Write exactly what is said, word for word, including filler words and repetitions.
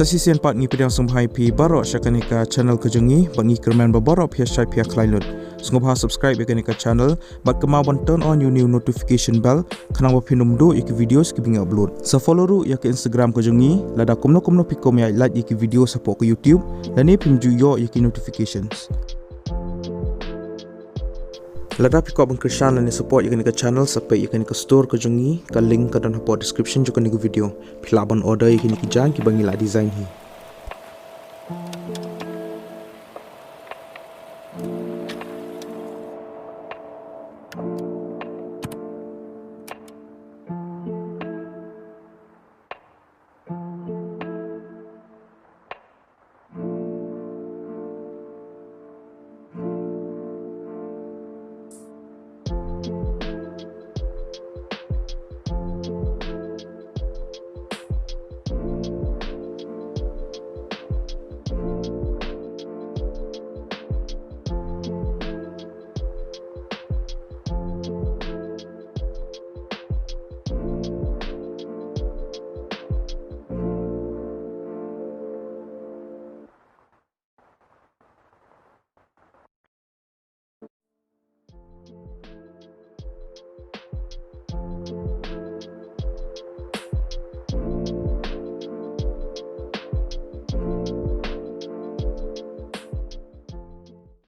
Te shisien pat ngi pdiang sngewbha ïa phi baroh sha kane ka channel ka jong ngi, bad ngi kyrmen ba baroh phi ïa shait phi ïa khlaiñ lut. Sngewbha subscribe ïa kane ka channel, bad kynmaw ban turn on ïa u new notification bell, khnang ba phin ym duh ïa ki videos kiba ngi upload. Sa follow ruh ïa ka Instagram ka jong ngi, lada kumno kumno phi kwah ban ïa like ïa ki videos hapoh ka YouTube, lane phim ju ïoh ïa ki notifications. Lada phi kwah ban kyrshan lane support ïa kane ka channel, sa peit ïa kane ka store ka jong ngi, ka link ka don hapoh description jong kane ka video. Phi lah ban order ïa kine ki jaiñ kiba ngi la design hi.